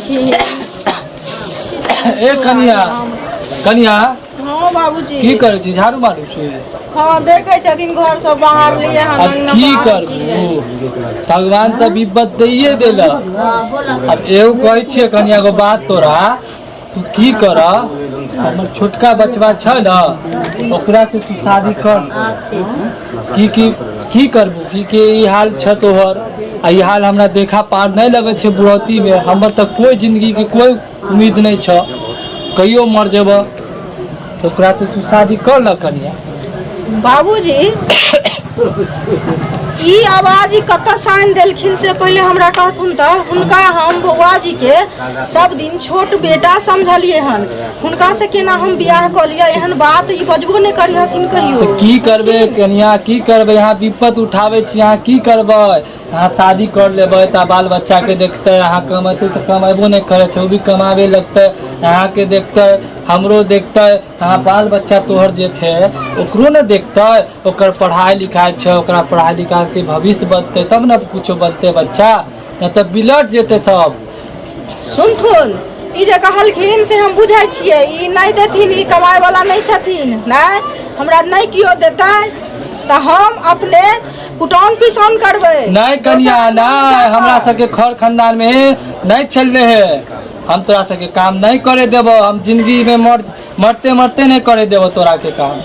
देलखिन। ए कनिया, कनिया। हाँ बाबूजी। की करै छी? झाड़ू मारू छी? हाँ, देखै छथिन घर सब बाहर लिए हम। अब की करबू, भगवान तऽ विपत दैये देलक। अब एगो कहै छियै कनिया, एगो बात तोरा, तू की कर, हमर छोटका बचवा छै ने, ओकरा से तू शादी कर। की की की करबू, की के ई हाल छै तोहर आ ई हाल हमरा देखा पार नहि लगै छै। बुढ़ौती मे हमर तऽ कोई जिंदगी के कोई उम्मीद नहि छ, कहियो मर जेबह, तऽ ओकरा से तू शादी कर ल कनिया। बाबूजी, ई आवाज ई कतऽ सानि देलखिन से पहिले हमरा कहथुन तऽ। हुनका हम बौआ जी के सब दिन छोट बेटा समझलिए हन, हुनका से केना हम बियाह कऽ लिअ? एहन बात ई बजबो नहि करिहथिन कहियो। तऽ की करबै कनिया, की करबै? यहाँ विपत उठाबै छी, अहाँ की करबै? अहाँ शादी कर लेबै तऽ बाल बच्चाके देखतै। अहाँ कमेतै तऽ कमेबो नहि करै छै, ओ भी कमाबे लगतै, अहाँके देखतै, हमरो देखतै। अहाँ बाल बच्चा तोहर जे छै ओकरो ने देखतै, ओकर पढ़ाइ लिखाइ छै, ओकरा पढ़ाइ लिखाइके भविष्य बनतै तब ने कुछो बनतै बच्चा, नहि तऽ बिलट जेतै सब। सुनथुन, ई जे कहलखिन से हम बुझै छियै, ई नहि देथिन, ई कमाइ वाला नहि छथिन। नहि, हमरा नहि केओ देतै तऽ हम अपने कुटौन पिसौन करबै। नहीं कनिया, नहीं, हमरा सबके खर खानदान में नहीं चल रहे है। हम तोरा सबके काम नहीं करे देबो, हम जिंदगी में मर मरते मरते नहीं करे देबो तोरा के काम।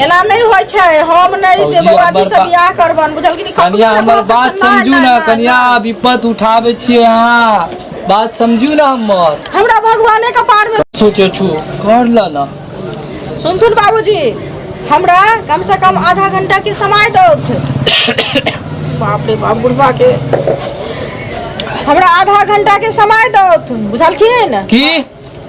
एना नहि होइ छै, हम नहि भौजी, बौआ जी हमर से बियाह करबन, बुझलखिन? कनिया, हमर बात समझू ना कनिया, विपत उठाबै छियै अहाँ, बात समझू ना हमर। हमरा भगवाने कपार में सोचे छु कर ल ना। सुनथुन बाबूजी, हमरा कम से कम आधा घंटा के समय दौथ। बाप रे बाप, बुढ़बा के हमरा आधा घंटा के समय दौथ, बुझलखिन? की?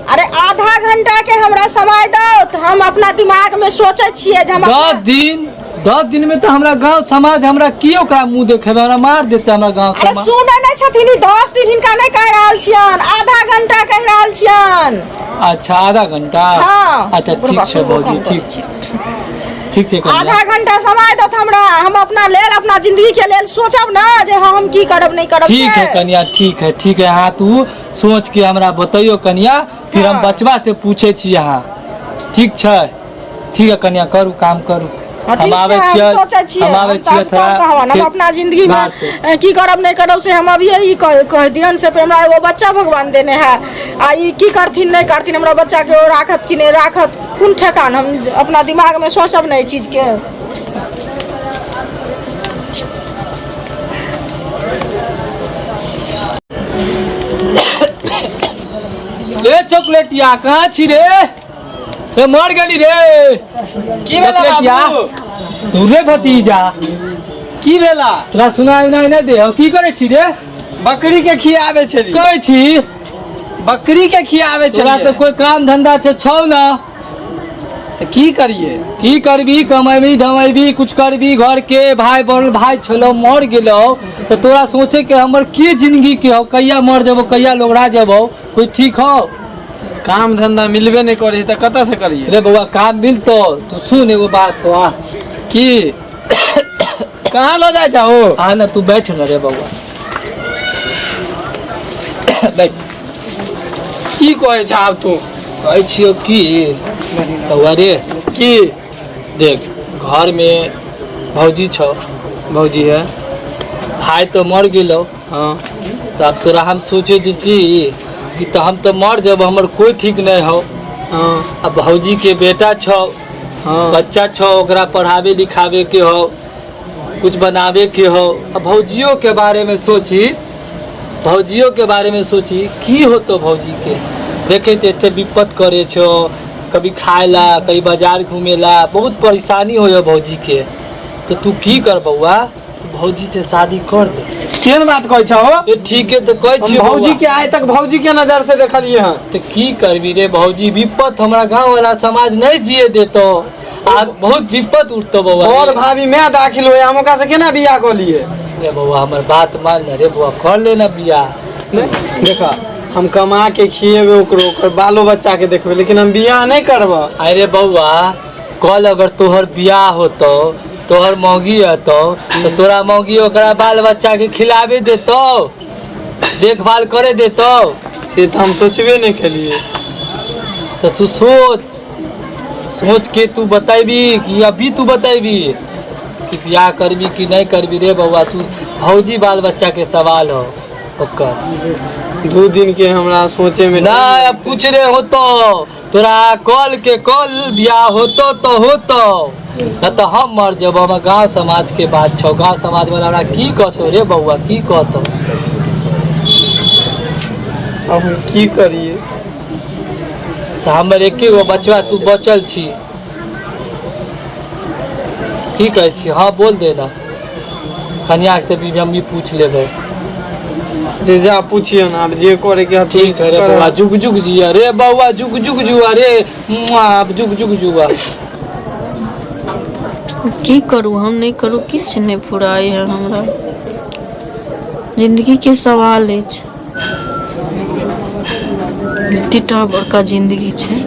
अरे आधा घंटा के हमरा समय दौथ, हम अपना दिमाग में सोचे छियै जे हम 10 दिन, 10 दिन में तो हमरा गांव समाज हमरा की ओकरा मुंह देखेबै? हमरा मार देते हमरा गांव अरे समाज। सुनै नहि छथिन ई, 10 दिन हिनका नहि कहि रहल छियन, आधा घंटा कहि रहल छियन। अच्छा, आधा घंटा। हाँ। अच्छा, ठीक छै भौजी, ठीक छै, ठीक छै कनिया। आधा घंटा समय दौथ हमरा, हम अपना लेल, अपना जिंदगी के लेल सोचब ना जे हाँ, हम की करब नहि करब। ठीक से। है कनिया, ठीक है, ठीक है। हाँ, तू सोच के हमरा बतैयो कनिया, फिर हम बचवा से पूछे छी अहाँ। ठीक छै, ठीक है कनिया, करू काम करू। हाँ, हम ठीक आबै छै, हम छियै, सोचै छियै। हम आबै हम छियै तब थोड़ा तब कहबनि, हम फिर अपना जिंदगी में बाहर से। की करब नहि करब से हम अभिये ई कह दियनि से हमरा एगो बच्चा भगवान देने है आ ई की करथिन नहि करथिन, हमरा बच्चा के ओ राखत कि नहि राखत, कोन ठेकान? हम अपना दिमाग में सोचब नहि एहि चीज के। ए चॉकलेटिया, कहाँ छी रे? ए मर गेली रे। की भेला? चॉकलेटिया। बाबू? तू रे भतीजा। की भेला? तोरा सुनाई उनाई नहि दे हौ? की करै छी रे? बकरी के खियाबे छली। कहै छी। बकरी के खियाबे तोरा छलियै। तऽ कोई काम धंधा छै छौ ना? तऽ की करिए? की करबी, कमेबी धमेबी, कुछ करबी घर के। भाई बड़ भाई छलो, मर गेलो तऽ तोरा सोचे के हमर की जिंदगी के हौ, कहिया मर जेबो, कहिया लोगरा जेबो, कोई ठीक हौ? काम धंधा मिलबे नहि करै छै तऽ कतऽ से करिए? रे बौआ, काम मिलतो। तू सुन, एगो बात तो आ। की? कहाँ लऽ जाइ छहो? आ ना, तू बैठ न रे बौआ, बैठ। की कहै छ आब तू? कहै छियौ की बौआ रे। की? देख, घर में भौजी छौ। भौजी है। भाई तो मर गेलो। हाँ। तऽ आब तोरा हम सोचे जे छी कि तऽ हम तऽ मर जब, हमर कोई ठीक नहीं हो। अब भौजी के बेटा छौ। बच्चा छौ, ओकरा पढ़ावे लिखावे के हो, कुछ बनावे के हो। अब भौजियो के बारे में सोची, भौजियो के बारे में सोची, की होतो भौजी के? देखे तऽ एते विपत करे छौ, कभी खाए ला, कभी बाजार घूमे ला, बहुत परेशानी हो भौजी के। तो तू की कर बौआ, तू भौजी से शादी कर दे। केहन बात कहै छहो? ए ठीक है, तऽ कहै हम छियौ भौजी बौआ। के आइ तक भौजी के नजर से देखलिए हन। तऽ की करबी रे भौजी, विपत हमरा गाँव वाला समाज नहीं जिए देतो आ बहुत विपत उठतो बौआ। और रे। भाभी मैं दाखिल होए, हम ओकरा से केना बियाह कऽ लिए? रे बौआ, हमर बात मान ने रे बौआ, कर ले ना बियाह। देखा, हम कमा के खिएबे ओकरो, ओकर बालो बच्चा के देखबे, लेकिन हम बियाह नहीं करब। अरे बौआ, कल अगर तोहर बियाह होतो, तोहर मौगी हतो, तो तोरा मौगी ओकरा बाल बच्चा के खिलावे देतो, देखभाल करे देतो? से तऽ हम सोचबे नहि केलियै। तऽ तू सोच सोच के तू बतेबी कि अभी तू बतेबी कि बियाह करबी कि नहीं करबी रे बउआ। तू भौजी बाल बच्चा के सवाल हो ओकर। 2 दिन के हमरा सोचे में नहीं, अब कुछ रे होतो तोरा कल के कल बियाह होतो तो होतो, न तो हम मर जब। हमर गांव समाज के बात छौ, गांव समाज वाला हमरा की कहतो रे बउआ, की कहतो? अब हम की करिए? तो हमर एके गो बचवा तू बचल छी, की कहै छी? हाँ बोल दे ना कन्या से भी हम भी पूछ लेबै। जे जा पूछिए ना, अब जे करे के हत। ठीक है रे बउआ, जुग जुग जिया रे बउआ, जुग जुग जुआ रे, अब जुग जुग जुआ। की करू हम, नहीं करू, किछु नहि फुराइ है हमरा। जिंदगी के सवाल अछि, एतेटा बड़का जिंदगी छै।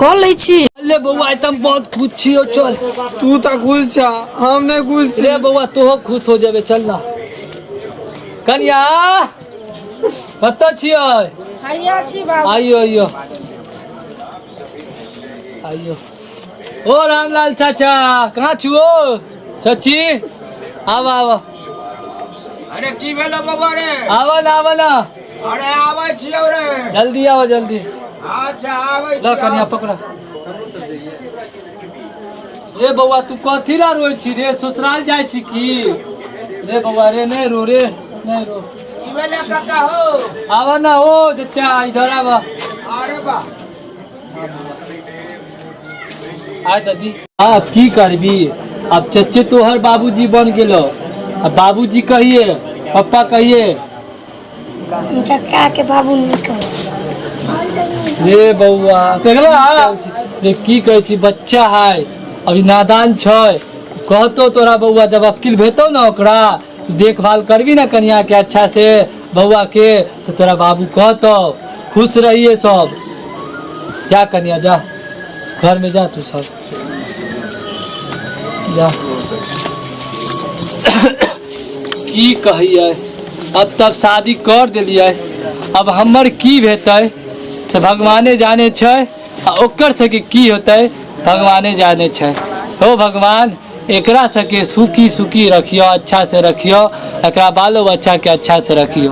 कऽ लै छी। ले बउआ, आइ तऽ हम बहुत खुश छियौ, चल। तू तऽ खुश छा, हम नहि खुश छी। रे बउआ, तोहो खुश हो जेबे, चल ना। कनिया, कतऽ छियै? हैया छी बाबू। आइयो आइयो आइयो। ओ रामलाल चाचा, कहाँ छु ओ चाची? आवा आवा। अरे की भेलो बबुआ रे? आवा ना, आवा ना। अरे आबै छियौ रे। जल्दी आवा, जल्दी। अच्छा, आबै ल छियौ। कनिया पकड़ा। रे बौआ, तू कथी ला रोइ छी रे? ससुराल जाइ छी की रे बौआ? रे नहीं रो रे, नहीं रो। की भेलै काका हो? आवा ना ओ चचा, इधर आवा। अरे बा। आय दादी। हाँ, अब की करबी? अब चचे तोहर बाबूजी बन गेलो, अब बाबूजी कहिए, पप्पा कहिए। चक्का के बाबू निकल रे बौआ। देखला? रे की कहै छी, बच्चा है अभी, नादान छै। कहतो तोरा बौआ, जब अकिल भेटौ ना ओकरा, तू देखभाल करबी ना कनिया के अच्छा से, बौआ के, तो तोरा बाबू कहतो। खुश रहिए सब। जा कनिया, जा घर में जा, तू सब जा। की कहिए, अब तक शादी कर देलियै, अब हमर की हेतै से भगवाने जाने छै, आ ओकर सबके की होतै भगवाने जाने छै। हो भगवान, एकरा सबके सुखी सुखी रखियो, अच्छा से रखियो, एकरा बालो बच्चा के अच्छा से रखियो।